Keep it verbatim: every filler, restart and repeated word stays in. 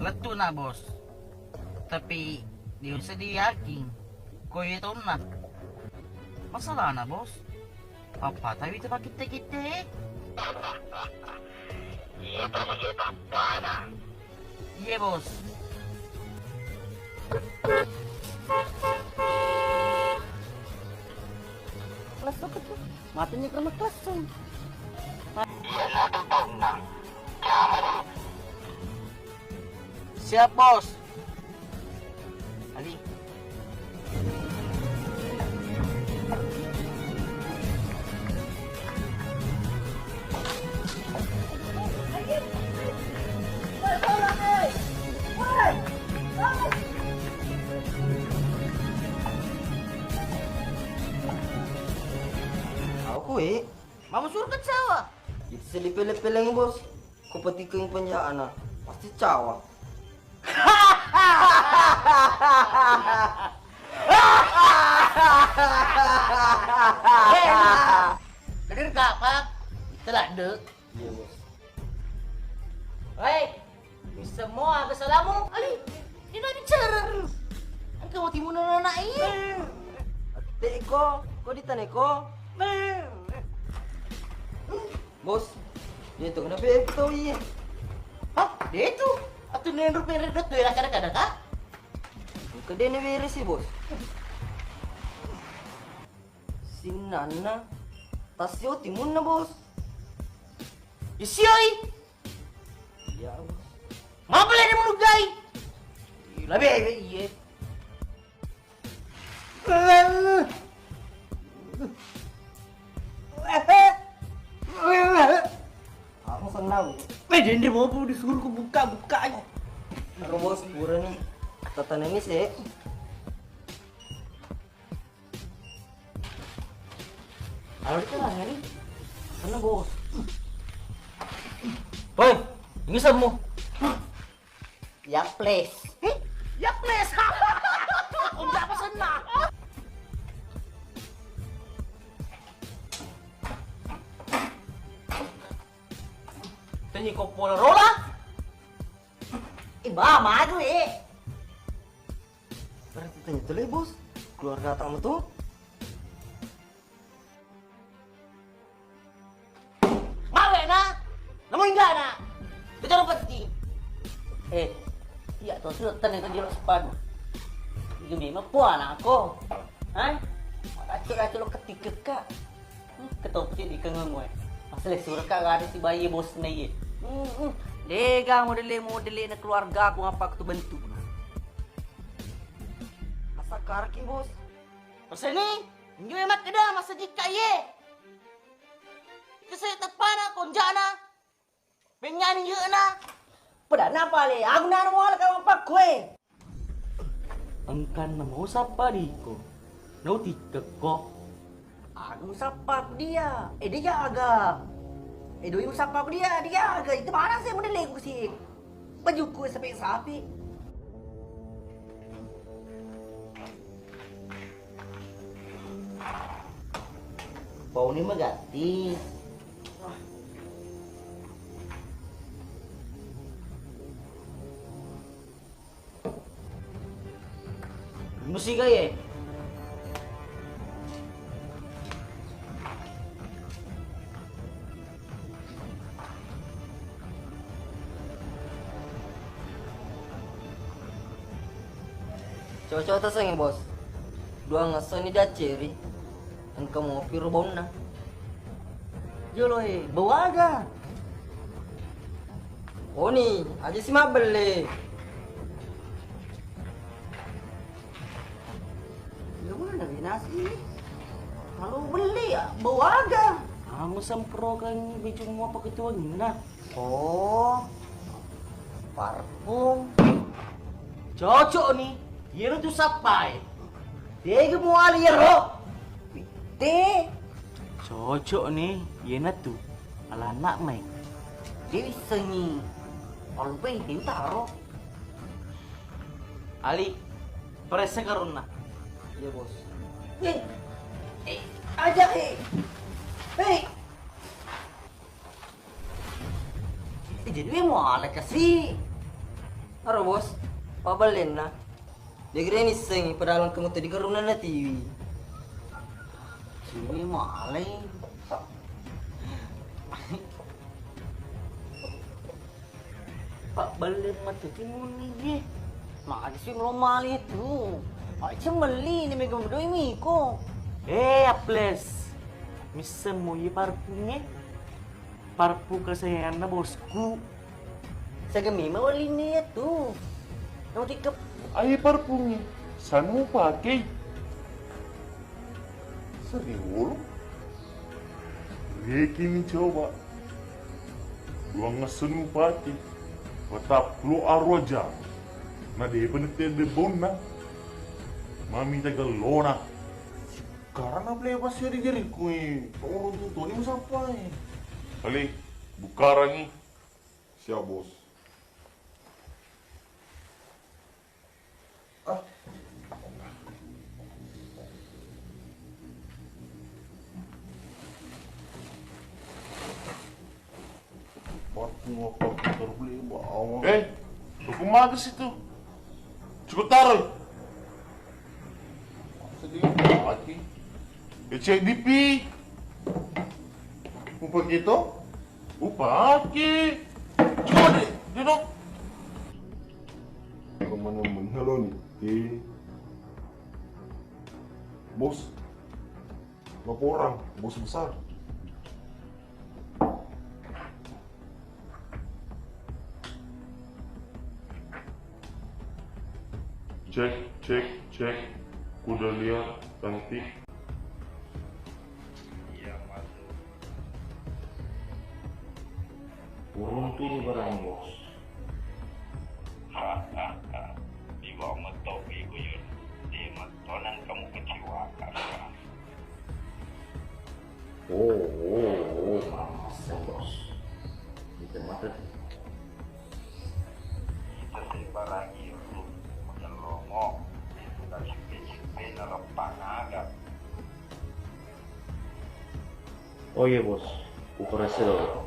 Betul na, Bos. Tapi dia sedih yakin. Ko iya tonna. Masalahna, Bos. Apa tapi itu pakitte-kitte? Iya, Bos. Kelas tuh. Matanya kena kelas tuh. Siap, Bos. Ali. Aku, eh. Mama suruh ke sawah. Itu sedih peleng-peleng, Bos. Ko petikeng penjahana, pasti cawa. Kadir kapang, telah dek. Iya, Bos. Hei, bisa mau apa salamu? Ali, ini bicara. Engkau mau timun anak ini. Teko, ko ditaneko. Bos, dia tu kenapa itu iya? Hah? Dia itu? Atu nendro pere dot tu ya kada-kada kah? Engka dene beres sih, Bos. Sinnanna tasio timunna, Bos. Isioi. Iya, Bos. Mabele de mulugai. Ila bebe iye. Aku senang. Eh, dende mau disuruh ku buka-buka aja. Aku mau sepura nih. Tatanan ini sih. Kalau itu lah ini. Karena bos. Woi, ini semua. Ya, please. Eh, ya, please. Enggak pesenna. Tanya kau pola rola. Eh, ba, maju, eh. Berarti tanya tuh, le, bos. Keluarga tamu tuh. Mawena, namo inggana. Bicara penting. Eh, iya to, sudah tenang to jelo sepadu. Iga memang po anakku. Hah? Racun-racun lo ketika kak. Hmm, ketopet di kengeng gue. Masalah surat kak gak ada si bayi bos nih. Hmm, hmm. Dega modele-modele na keluarga aku apa aku tuh bentuk. Masa karki bos. Pasal ni, injo makkeda masa jikka iye. Kesek teppana konjana. Pennyani ye'na. Pedanna pale, aku nana muala ka mappakko e. Engkanna mau sappa diko. Nau tikkekko. Aku sappa ku dia. Eh, dia aga. Eh, doi sappa ku dia, dia aga. Itu mana sih model ku sih. Bajuku sapi-sapi. Pauni magatti. Musiga ye. Cocok tasengngi, Bos. Dua ngesso ni dacceri. Engka mopi ro baunna. Jolo e, bau aga? Oni, aja si mabbelle. Iya mana binasi? Kalau beli ya, bau aga? Kamu semprokan baju mau pakai tuangin nah. Oh, parfum. Cocok ni, iyaro tu sappae. Tega muali iyaro? Pitte. Cocok ni, iyana tu alana mai. Dia bisa ni. Kalau pai taro. Ali, peressa karunna. Iya, Bos. Eh, eh, aja, eh. Hei. Eh, jadi we muala kasi. Haro, Bos, pabbalenna. De'gre nissengngi, padahal engka metto dikarunanna tiwi. Siwi malai. Pabballeng matu timunni ye. Magi si lo mali tu. Ai cemelli ni mega medoi miko. Eh, Aples. Misseng mo ye parpungnge. Parfum kesayanganna bosku. Sagemmima wellinna iyatu. Nautikep. Ai parfumnge sanu pakei. Seriwolo. Rekini coba. Duang senu pake. Patappulo arua jam. Na depa nette bonna. Mami tagallona. Karena play pas ya di diriku eh. Orang tuh toni musapa eh. Ali, bukarangi. Siap, Bos. Ah. Waktu apa putar beli bawang. Eh, hukum bagus itu. Cukup taruh. Sedikit lagi. H D P. Upah gitu? Upah lagi. Coba deh, duduk. Kemana mana lo nih? Eh. Bos. Laporan, bos besar. Cek, cek, cek. Kuda liar, cantik. Iya, masuk. Urung turu barang, Bos. Hahaha. Di bawah metok ibu Yun. Di metonan kamu kecewakan. Oh, oh, oh, mama, Bos. Itu mah. Itu sih barang itu. Udah lomo. Udah cipe-cipe nerepang agak. Oh iya, Bos. Operasi lo.